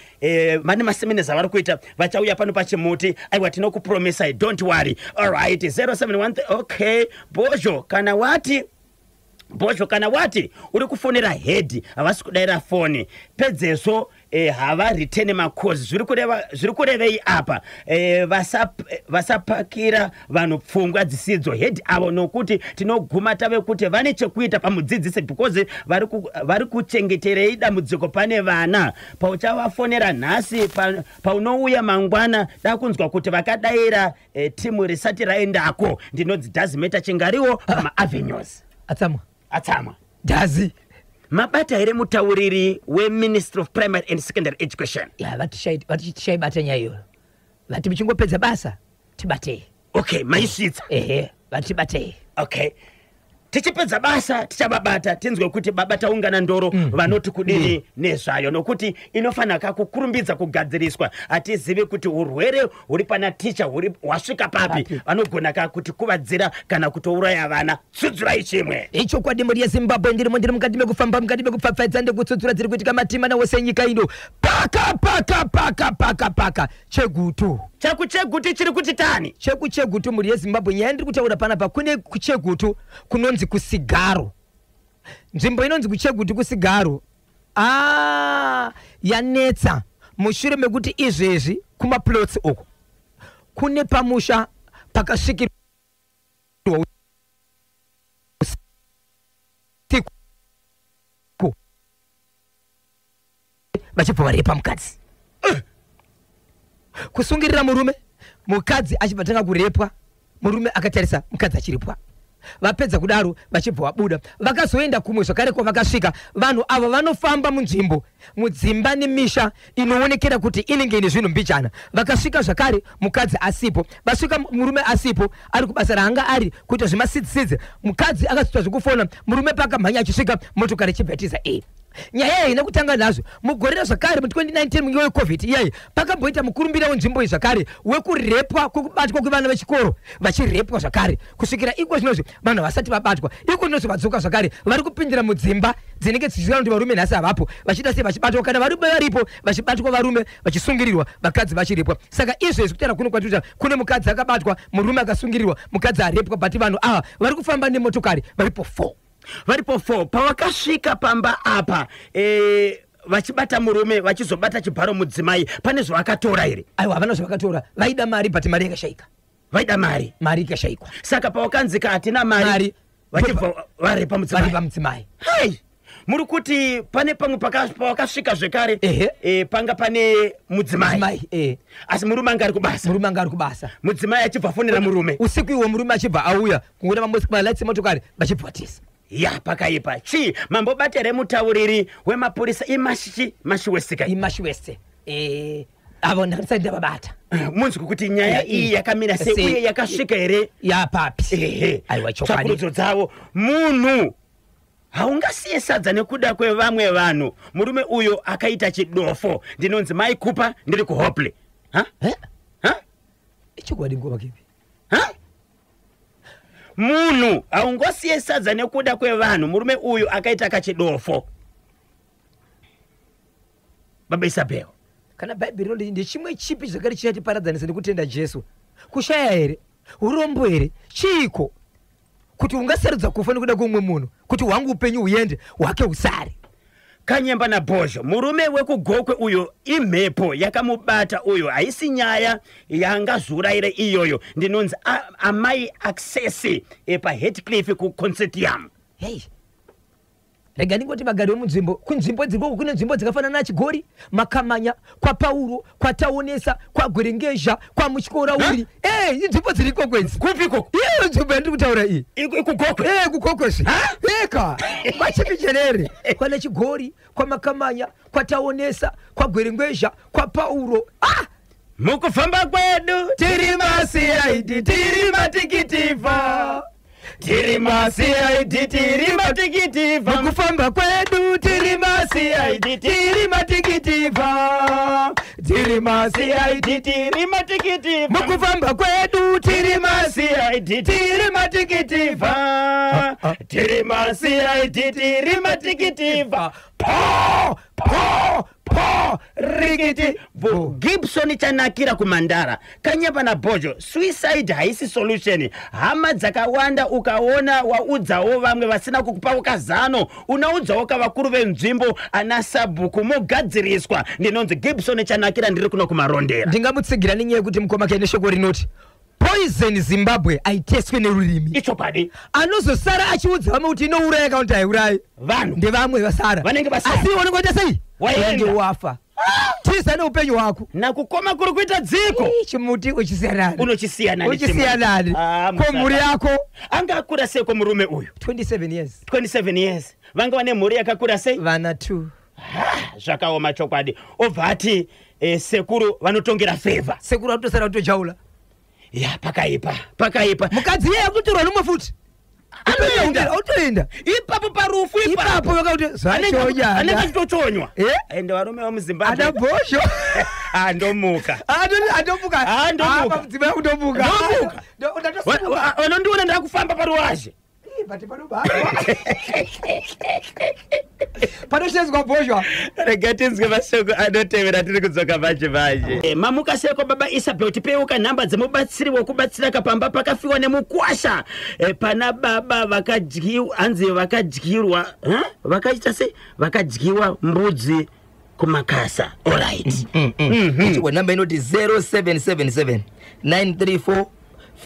vane maseminars avari kuita, vachauya pano pachimuti. Aiwa, tinokupromisai, don't worry. Alright, 071. Okay, Bozho, kana wati Bhozho, kana wati uri kufonera head, havasi kudayira foni. Pedzezvo havaritene macalls. Zviri kurevei apa? Vasapakira vanhu pfungwa dzisidzo head avo, nokuti tinoguma tave kuti vane chekuita pamudzidzisi, because vari kuchengeterei dambudziko pane vana. Pauchavafonera nhasi, paunouya mangwana, dakunzwa kuti vakadayira timu risati raendako. Ndinonzi Dazimeta Chingariwo pamaavenues. Atsamwa. Atsamwa. Dazi. Mabata here mutauriri weMinistry of Primary and Secondary Education? Ya, vati tishaibata nyaya iyoyo. Vati muchingopedza basa tibatei. Okay, maisvitsa? Ehe, vati tibatei. Okay, tichipedza basa tichavabata, tinzwe kuti baba Taungana Ndoro vanoti kudini nezvayo, nokuti inofanira kukurumbidza kugadziriswa. Hatizivi kuti urwere huri pana ticha huri hwasvika papi. Papi. Vanogona ka kuti kuvadzira kana kutouraya vana. Tsudzirai chimwe. Ichokwadi, mhuri yeZimbabwe, ndirimo, ndiri mukati mekufamba, mukati mekupfapfaidza ndekutsudzura dziri kuitika matima nawose nyika ino. Paka paka paka paka paka Chegutu. ChakuChegutu chiri kuti tani? ChekuChegutu, mhuri yeZimbabwe, nyaya ndiri kutaura panapa, kune kuChegutu kunonzi kuSigaro, nzvimbo inonzi kuChegutu kuSigaro. A, yanetsa mushure mekuti izvezvi kumaplots uku kune pamusha pakasvikirwa usiku, vachibva varepa mukadzi, kusungirira murume, mukadzi achibva tanga kurepwa, murume akatarisa mukadzi achiripwa. Vapedza kudaro vachibva vabuda, vakazoenda kumwe zvakare. Kwavakasvika, vanhu ava vanofamba munzvimbo, mudzimba nemisha inoonekera kuti inenge ine zvinhu mbijana. Vakasvika zvakare mukadzi asipo. Vasvika murume asipo, ari kubasa raanga ari kuita zvemasidzisidzi. Mukadzi akazoita zvekufona, murume pakamhanya achisvika, motokari ichibva yatiza. E, nyaya iyi nekutanga nazvo mugore zvakare mu2019, munguva yeCovid iyayi, pakamboita mukurumbira wenzvimbo iyi zvakare wekurepwa, kwekubatwa kwevana vechikoro vachirepwa zvakare. Kusvikira iko zvinozvi vanhu vasati vabatwa. Iko zvinozvi vadzoka zvakare, vari kupindira mudzimba dzinenge dzichiziva kuti varume nhasi havapo, vachiita sei, vachibatwa. Kana varume varipo, vachibatwa varume vachisungirirwa, vakadzi vachirepwa. Saka izvezvi kutaura kuno kwatikuita, kune mukadzi akabatwa, murume akasungirirwa, mukadzi arepwa, but vanhu ava vari kufamba nemotokari, varipo 4. Varipo 4. Pavakasvika pamba apa vachibata murume, vachizobata chibharo mudzimai, pane zvavakatora here? Aiwa, havana zvavakatora. Vaida mari, but mari yakashayika. Vaida mari? Mari ikashayikwa. Saka pavakanzika hatina mari, Mari. vachibva varepa mudzimai? Varipa mudzimai. Hai, muri kuti pane pamwe pavakasvika zvekare? Ehe. Panga pane mudzimai? Mudzimai, eh. Asi murume anga ari kubasa? Murume anga ari kubasa. Mudzimai achibva afonera murume? Usiku iwo murume achibva auya, kungoona malights emotokari, vachibva vatisa. Ya, pakaipa. Chii, mambobata here mutauriri wemapurisa iMashi, Mashi West ka? IMashi West, avo ndakandisati ndavabata. Munzwi kuti nyaya iyi yakamira sei uye yakasvika here? Yapapi? Ehe. Aiwa, chokwadi. Tsvakurudzo dzavo. Munhu haungasiye sadza nekuda kwevamwe vanhu. Murume uyo akaita chidofo. Ndinonzi Mai Kupa, ndiri kuHopley. Ha? Eh? Ha? Ichokwadi, ngoma kipi? Ha? Munhu haungosiye sadza nekuda kwevanhu. Murume uyu akaita kachidofo, baba Isabel. Kana Bhaibheri rinoti, ndechimwe chipi zvakare chichatiparadzanisa nekutenda Jesu? Kushaya here? Urombo here? Chiiko kuti ungasarudza kufa nekuda kwemumwe munhu, kuti hwangu upenyu huende, hwake husare? Kanyemba naBhozho, murume wekuGokwe uyo imhepo yakamubata uyo, haisi nyaya yangazurayire iyoyo. Ndinonzi Amai Access, paHatcliffe kuConsortium. Hei. Rega ndingoti vagari vemunzvimbo, kunzvimbo dzirikoko, kune nzvimbo dzakafanana naChigori, Makamanya, kwaPauro, kwaTaonesa, kwaGwerengezha, kwaMutyorauri. E, inzvimbo dziri ikoko idzi. Kupi ikoko? Iyo nzvimbo yandiri kutaura iyi. Ikugokwe? E, kuGokwezve eka kwaChimicherere, kwana Chigori, kwaMakamanya, kwaTaonesa, kwaGwerengwezha, kwaPauro. Ah! Mukufamba kwedu tiri maCID, tiri matikitivha. Tiri maCID, tiri matikitivha. Mukufamba kwedu tiri maCID, tiri matikitivha, tiri maCID. Tiri matikitivha. Mukufamba kwedu tiri maCID, tiri matikitivha. Tiri maCID, tiri matikitivha. Po po po, rikiti bo. Gibson Chanakira kuMandara. Kanyapa naBhojo, suicide haisi solution. Hama dzakawanda, ukaona waudzawo vamwe vasina kukupawo kazano, unoudzawo kavakuru venzvimbo, ana sabhuku, mogadziriswa. Ndinonzi Gibson Chanakira, ndiri kuno kuMarondera. Ndingamutsigira nenyaya yekuti mukoma kaine shoko rinoti poison Zimbabwe aiteswe nerurimi. Ichokwadi. Anozosara achiudza vamwe kuti inouraya kana kuti haiurayi. Vanhu ndevamwe vasara. Vanenge vasara. Asi iwe unenge waita sei? Waenda. Unenge wafa. Tiza neupenyu hwako. Nakukoma kuri kuita dziko. Ii, chimuti uchisiyanani. Unochisiyana. Uchisiyanani ko mhuri yako. Anga akura sei kwemurume uyu? 27 years. 27 years. Vanga vane mhuri yakakura sei? Vana 2. Zvakaoma chokwadi. Obva ati sekuru vanotongera favour. Sekuru atosara kutojaula. Ya, pakaipa, pakaipa. Mukadzi iye akutorwa nomwe futi. Anoenda. Otoenda. Ipapo parufu. Ipapo vakakuti Anenge zvachonya. achitochonywa. Eh? Ende varume vemuZimbabwe. Ana Bhosho. Andomuka. Andomuka. Ah, ndomuka. Mudzimai kundomuka. Ndomuka. Vanondiona ndakufamba paruwazhe. Panoshedzwa bhozhwa. Rega tinzwe mashoko anotevera, tiri kudzoka manje manje. Mamuka seko baba Isabel, tipeuka nhamba dzemubatsiri wekubatsira kapamba pakafiwa nemukwasha. Pana baba vakadyiwa, hanzi vakadyirwa, huh? Vakaita sei, vakadyiwa mbudzi kuMakasa. Alright. Ichigwa namba inoti 0777 934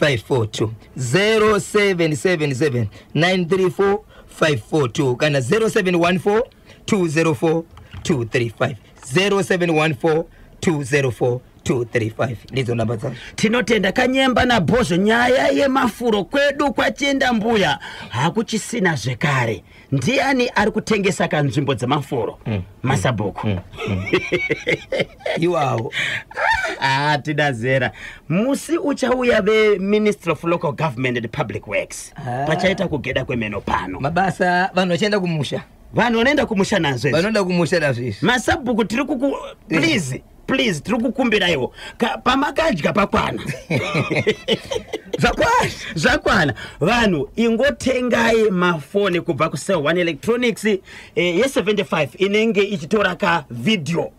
542, 0777 934 542, kana 0714 204 235, 0714 204 235, ndidzo namba dzacho. Tinotenda Kanyemba naBhozvo. Nyaya yemafuro kwedu kwaChienda Mbuya hakuchisina zvekare. Ndiani ari kutengesa kanzvimbo dzemafuro? Masabhuku. Iwawo. Ah, tina zera. Musi uchauya veMinistry of Local Government and Public Works, Ah. pachaita kugeda kwemeno pano. Mabasa, vanhu vachienda kumusha. Vanhu vanoenda kumusha nazvo izvi. Vanoenda kumusha nazvo izvi. Masabhuku, tiri kuku, please, please, tiri kukumbiraiwo. Pamakadya pakwana. Zvakwana. Zvakwana. Vanhu ingotengai mafoni kubva kuCell One Electronics, ye75 inenge ichitora ka video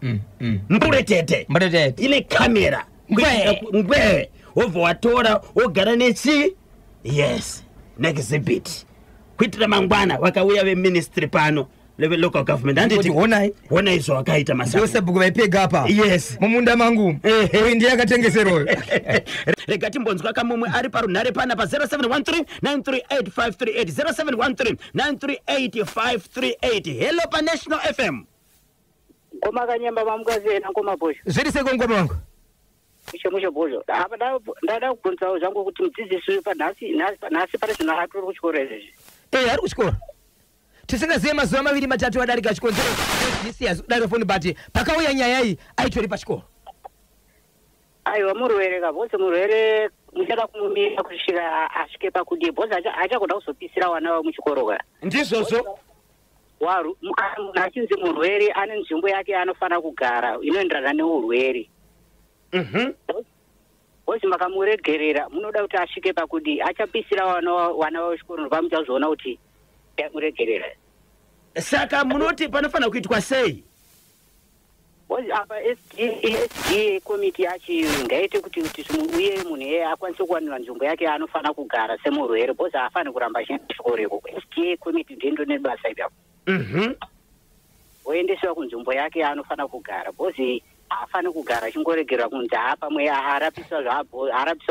mburetete. Mburetete. Ine kamera. Ngwee. Ngwee, wobva watora wogara nechi, yes, neexhibit, kuitira mangwana vakauya veministry pano, local government, handiti? Kuti honai. Honai zvawakaita, masabhuku. Ndosabhuku vaipega apa. Yes. Mumunda mangu. Ehe. Uyu ndiye akatengeserwayo. Rega timbonzwa kamumwe ari parunhare pana pa 0713 938538, 0713 938538. Hello paNational FM. Ngoma Kanyemba, mamukazena ngoma Bhozho. Zviri seko ngoma wangu. Mushe mushe Bhozho. Apa ndada kubvunzawo zvangu kuti mudzidzisi uyu panhasi, nhasi pane zvinhu atori kuchikoro izvezvi? Eh, ari kuchikoro. Tisingazive mazuva maviri matatu adarika, chikonzero daro foni, but pakauya nyaya iyi aitori pachikoro. Aiwa, murwere kabhozi, murwere muchada kumumira kusvika asvike pakudii? Bhozi achagona kuzopisira vana vamuchikoro ka. Ndizvozvo. Waru kana munhu achinzi murwere, ane nzvimbo yake yaanofanira kugara inoenderana neurwere. Bhozi makamuregerera, munoda kuti asvike pakudii? Achapisira vana vechikoro, ndopamuchazoona kuti muregerera. Saka munoti panofanira kuitwa sei? Bhozi apa SDA committee yacho ngaite kuti uye munhu iyeye akwanise kuwanirwa nzvimbo yake yaanofanira kugara semurwere, bhozi haafaniri kuramba achienda kuchikoro ikoko. SDA committee ndiyo nebasa ipapo. Oendesewa kunzvimbo yake yaanofanira kugara, bhozi haafaniri kugara achingoregerwa kunzi haa, pamwe arapisa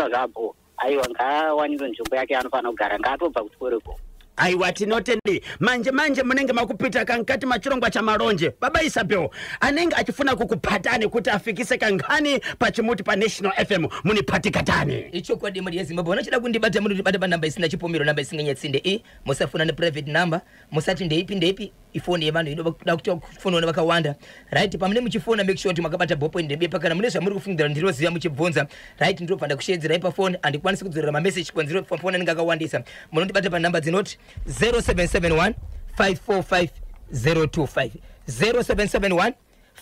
zvabho. Aiwa, ngaawanirwe nzvimbo yake yaanofanira kugara, ngaatobva kuchikoro ikoko. Aiwa, tinotendi. Manje manje munenge makupita kankati machirongwa cha malonje. Baba Isabel anenge achifuna kukupatani kuti afikise kankhani pachimuti pa National FM, munipatikatani. Ichokwadi, mhuri yeZimbabwe, vanochida kundibata munondibata panhamba isina chipomero, namba isinganyatsinde i musafona neprivate number, musati ndeipi ndeipi, ifoni yevanhu inoda kuti kufonwa nevakawanda. Right, pamune muchifona, make sure kuti makabata ballpoint nebepa kana mune zvamuri kufungidzira ndinoziva muchibvunza. Right, ndinobva ndakusheedzerai pafoni. Handikwanisi kudzorera mameseji kwanziro foni anenge akawandisa. Munondibata panhamba dzinoti 0771 545 025, 0771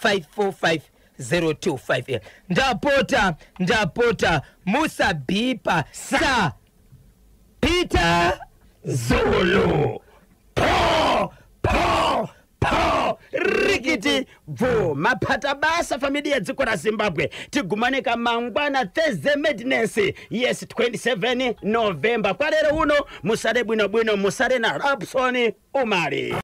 545 025. Ndapota, ndapota, musabhipa sa Peter Zulu. Po po po, rikiti bvu, mapata basa familia dziko ra Zimbabwe. Tigumane kamangwana, Thursday Madness, yes, 27 November. Kwa lero uno musale bwinobwino, musale na Rapson Umali.